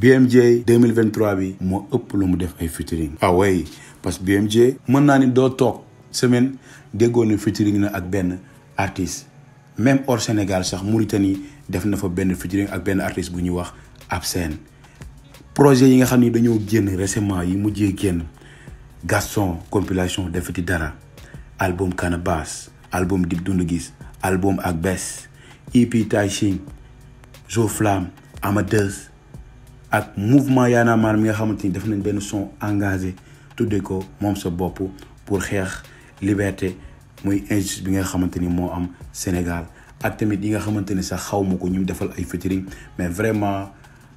BMJ 2023 bi moo ëpp lu mu def ay featuring oui parce que BMJ mën naa ni doo toog semaine déggoo ne featuring na ak benn artiste même hors Sénégal sax Mauritanie def na fa benn featuring ak benn artiste bu ñuy wax Absen. Projet yi nga xam ni dañoo génn récemment yi mujjee génn Gaston compilation defati dara album Canabasse album Dip Doundou Guiss album ak Bess EP Taïching Jo Flam Amadeus ak mouvement Y'en a marre mi nga xamante ni def nañ benn son engagé tuddee ko moom sa bopp pour xeex liberté muy injustice bi nga xamante ni moo am Sénégal ak tamit yi nga xamante ni sax xaw ma ko ñu defal ay featuring mais vraiment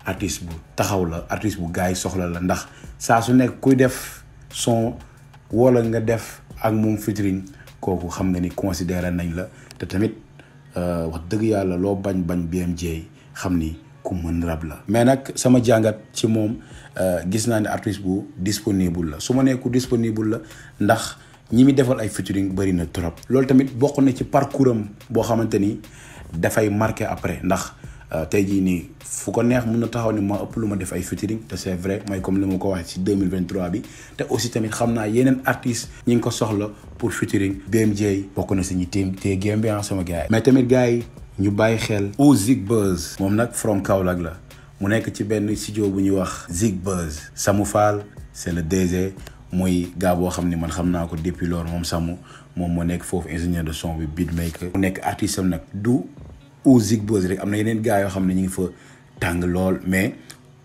artiste bu taxaw la artiste bu gars yi soxla la ndax saa su nekk kuy def son wala nga def ak moom featuring kooku xam nga ni considéré nañ la te tamit wax dëgg yàlla loo bañ BMJ xam ni ku mën rab la. mais nag sama jàngat ci moom gis naa ne artiste bu disponible la su ma nee ku disponible la ndax ñi mi defal ay featuring bëri na trop. loolu tamit bokk na ci parcours am boo xamante ni dafay marqué après ndax tey jii nii fu ko neex mun na taxaw ni ma ëpp lu ma def ay featuring te c'est vrai mooy comme li ma ko waxee ci 2023 bi te aussi tamit xam naa yeneen artistes ñi ngi ko soxla pour featuring BMJ bokk na si ñi téye game bi sama gars yi. mais tamit gars yi ñu bàyyi xel au Zik Buzz moom nag from Kaolack la mu nekk ci benn studio bu ñuy wax Zik Buzz. Samou Fall c'est le DG muy gars boo xam ne man xam naa ko depuis loolu moom Samou moom moo nekk foofu ingénieur de son bi beatmaker mu nekk artiste am nag du au Zik Buzz rek am na yeneen gars yoo xam ne ñu ngi fa tàng lool mais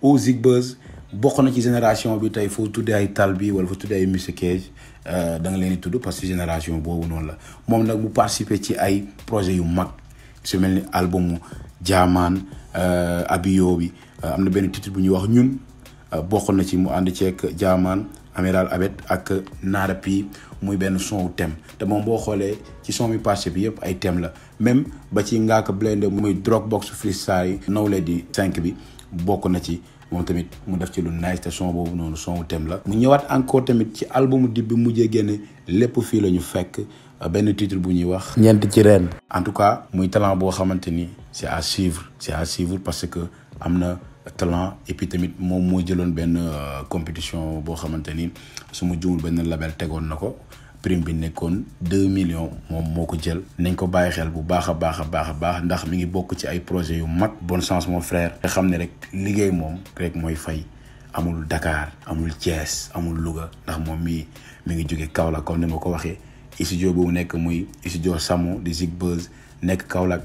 au Zik Buzz bokk na ci génération bi tey foo tuddee ay tal bi wala foo tuddee ay Mr Cage da nga leen di tudd parce que génération boobu noonu la moom nag mu participer ci ay projets yu mag su mel ni albumu Jaamaan Abiyo bi am na benn titre bu ñuy wax ñun bokk na ci mu ànd ceeg Jaamaan Amiral Abed ak Naara Pi muy benn son wu thème te moom boo xoolee ci son bi passé bi yëpp ay thème la même ba ci Ngaaka Blindé muy Dropbox freestyle yi nawle di 5 bi bokk na ci moom tamit mu def ci lu nice te son boobu noonu son wu thème la. mu ñëwaat encore tamit ci albumu Dip bi mujjee génne lépp fii la ñu fekk benn titre bu ñuy wax ñeent ci ren. en tout cas muy talent boo xamante ni c'est à suivre parce que am na talent et puis tamit moom moo jëloon benn compétition boo xamante ni su ma juumul benn label tegoon na ko prime bi nekkoon 2 millions moom moo ko jël. nañ ko bàyyi xel bu baax a baax ndax mi ngi bokk ci ay projets yu mag. bonne chance mon frère. te xam ne rek liggéey moom rek mooy fay amul Dakar amul Thiès amul Louga ndax moom mi ngi jóge Kaolack comme ni ma ko waxee studio boobu nekk muy studio Samou di Zik Buzz nekk Kaolack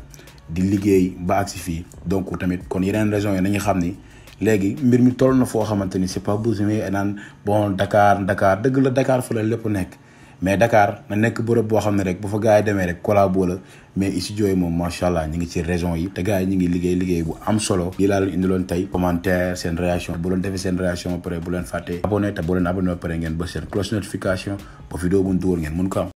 di liggéey ba agsi fii donc tamit kon yeneen régions yi nañu xam ni léegi mbir mi toll na foo xamante ni c'est pas besoin naan bon Dakar dëgg la Dakar fa la lépp nekk mais Dakar na nekk bërëb boo xam ne rek bu fa gars yi demee rek collabo la mais studio yi moom macha allah ñu ngi ci région yi te gars yi ñu ngi liggéey bu am solo. lii laa leen indiloon tey commentaire seen réaction bu leen defee seen réaction ba pare bu leen fàtte abonné te bu leen abonné ba pare ngeen ba seen cloche notification ba vidéo bu ñu dugal ngeen mun ko am.